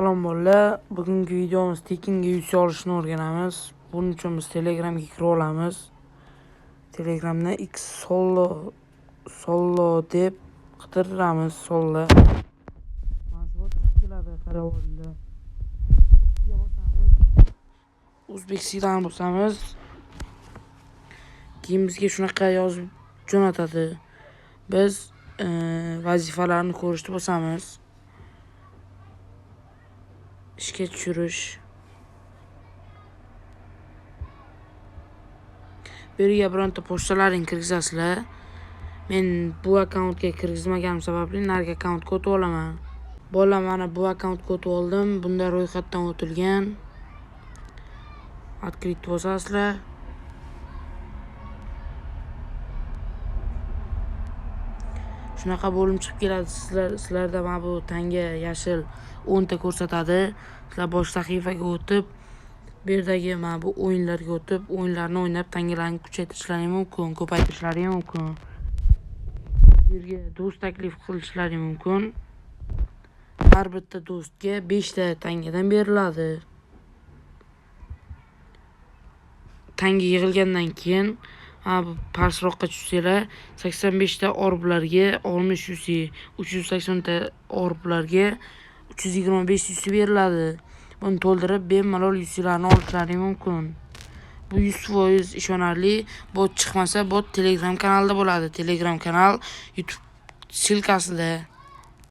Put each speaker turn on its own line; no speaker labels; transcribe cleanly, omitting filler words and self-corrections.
Salom bolalar, bugungi videomiz tekinga UC olishni o'rganamiz. Buning uchun biz Telegramga kirib olamiz. Telegramda X solo solo deb qidiramiz, solo. Mana shu bot chiqib keladi, qarab olinglar. Bosamiz. O'zbekiston bosamiz. Keyin bizga shunaqa yozib jo'natadi. Biz vazifalarni ko'rishni bosamiz. Ishga tushirish. Bu yerga bironta pochtalaring kirgizasizlar. Men bu akkauntga kirgizmaganim sababli narigi akkauntga o'tib olaman. Bola, mana bu akkauntga o'tib oldim. Bunda ro'yxatdan o'tilgan. Открыть bosasizlar. Shunaqa bo'lim chiqib keladi. Sizlarda mana bu tanga yashil 10 ta ko'rsatadi. Sizlar bosh sahifaga o'tib, bu yerdagi mana bu o'yinlarga o'tib, o'yinlarni o'ynab tangalarni kuchaytirishlaring mumkin, ko'paytirishlaring mumkin. Bu yerga do'st taklif qilishlaring mumkin. Har bitta do'stga 5 ta tangadan beriladi. Tanga yig'ilgandan keyin bu pastroqqa tushsanglar 85 ta orblarga 60 UC, 380 ta orblarga 325 UC beriladi. Buni to'ldirib bemalol UC'larni olishlaring mumkin. Bu 100% ishonarli. Bot chiqmasa, bot Telegram kanalida bo'ladi. Telegram kanal YouTube silkasida.